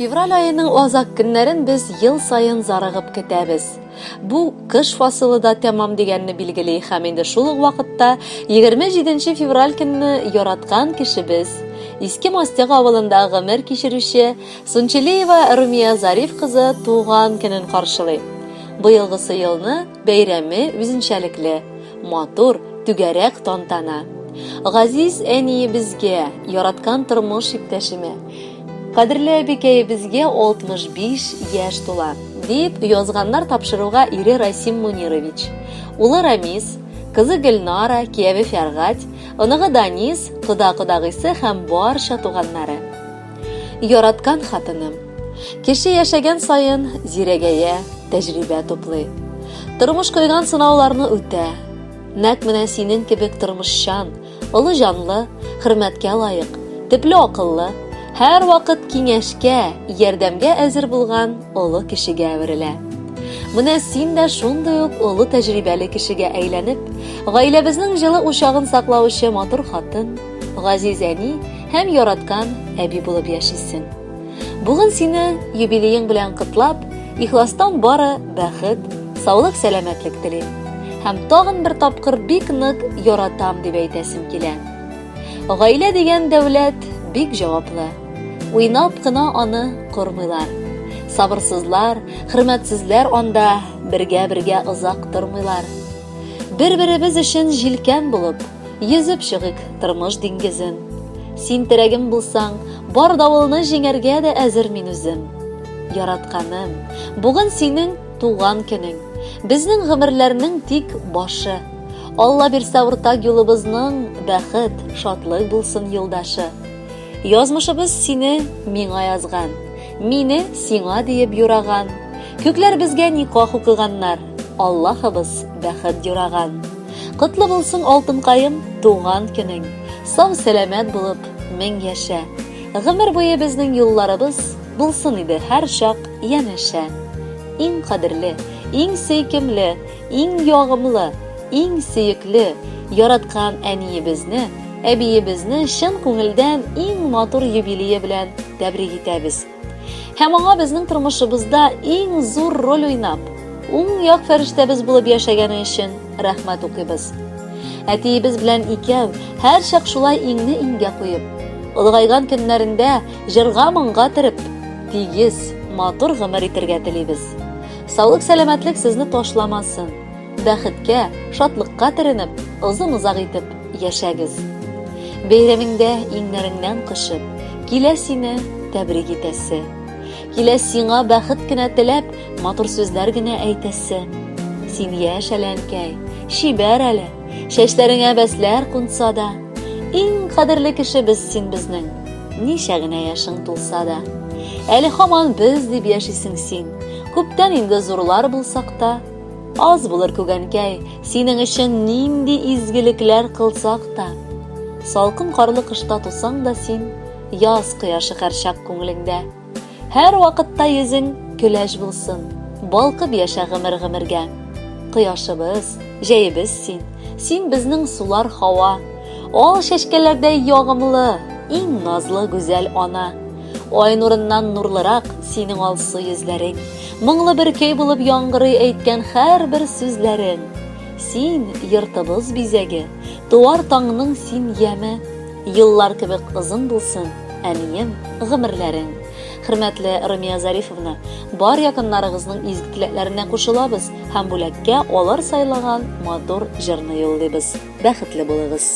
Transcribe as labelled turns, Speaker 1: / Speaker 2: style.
Speaker 1: Февраль аеның азак көннәрен без ел саен зарыгып көтәбез. Бу кыш фасылы да тәмам дигәнне билгели һәм инде шул ук вакытта 27 февраль көнне яраткан кешебез, Иске Мостяк авылында гомер кичерүче Сунчелиева Румия Зариф кызы туган көнен каршылый. Быелгысы елны бәйрәме үзенчәлекле, матур, түгәрәк тантана. Газиз әниебезгә, яраткан тормыш иптәшемә, кадерле әбекәебезгә 65 яшь тула, дип язганнар тапшыруга ире Расим Мунирович. Улы Рамис, кызы Гөлнара, кияве Фәргать, оныгы Данис, кода-кодагыйсы һәм барча туганнары. Яраткан хатыным. Кеше яшәгән саен зирәгәя, тәҗрибә туплый. Тормыш куйган сынауларны үтә. Нәкъ менә синең кебек тормышчан, олы җанлы, хөрмәткә лаек, төпле акыллы, һәрвакыт киңәшкә, ярдәмгә әзер булган олы кешегә әверелә. Менә син дә шундый ук олы тәҗрибәле кешегә әйләнеп, гаиләбезнең җылы учагын саклаучы матур хатын, газиз әни һәм яраткан әби булып яшисең. Бүген сине юбилеең белән котлап, ихластан бары бәхет, саулык, сәламәтлек телим. Һәм тагын бер тапкыр бик нык яратам дип әйтәсем килә. Гаилә дигән дәүләт бик җаваплы. Уйнап кына аны кормыйлар. Сабырсызлар, хөрмәтсезләр анда бергә-бергә озак тормыйлар. Бер-беребез өчен җилкән булып, йөзеп чыгыйк тормыш диңгезен. Син терәгем булсаң, бар давылны җиңәргә дә әзер мин үзем. Яратканым, бүген синең туган көнең. Безнең гомерләрнең тик башы. Алла бирсә уртак юлыбызның бәхет, шатлык булсын юлдашы. Язмышыбыз сине миңа язган, мине сиңа диеп юраган. Күкләр безгә никах укыганнар, Аллаһыбыз бәхет юраган. Котлы булсын, алтынкаем, туган көнең. Сау-сәламәт булып, мең яшә. Гомер буе безнең юлларыбыз булсын иде һәрчак янәшә. Иң кадерле, иң сөйкемле, иң ягымлы, иң сөекле, яраткан әниебезне, әбиебезне чын күңелдән иң матур юбилее белән тәбрик итәбез. Һәм аңа безнең тормышыбызда иң зур роль уйнап, уң як фәрештәбез булып яшәгәне өчен рәхмәт укыйбыз. Әтиебез белән икәү һәрчак шулай иңне иңгә куеп, олыгайган көннәрендә җырга-моңга төреп, тигез, матур гомер итәргә телибез. Саулык-сәламәтлек сезне ташламасын. Бәхеткә, шатлыкка төренеп, озын-озак итеп яшәгез. Бәйрәмеңдә иңнәреңнән кочып, килә сине тәбрик итәсе. Килә сиңа бәхет кенә теләп, матур сүзләр генә әйтәсе. Син яшь әле, әнкәй, чибәр әле, чәчләреңә бәсләр кунса да. Иң кадерле кешебез син безнең, ничә генә яшең тулса да. Әле һаман без дип яшисең син, күптән инде зурлар булсак та. Аз булыр күгәнкәй, синең өчен нинди изгелекләр кылсак та. Салкын карлы кышта тусаң да син, яз кояшы һәрчак күңелеңдә. Һәр вакытта йөзең көләч булсын, балкып яшә гомер-гомергә. Кояшыбыз, җәебез син, син безнең сулар һава. Ал чәчкәләрдәй ягымлы, иң назлы гүзәл ана. Ай нурыннан нурлырак синең алсу йөзләрең. Моңлы бер көй булып яңгырый әйткән һәрбер сүзләрең. Син, йортыбыз бизәге, туар таңның син яме. Еллар кебек озын булсын, әнием, гомерләрең. Хөрмәтле Румия Зарифовна, бар якыннарыгызның изге теләкләренә кушылабыз һәм бүләккә алар сайлаган матур җырны юллыйбыз. Бәхетле булыгыз!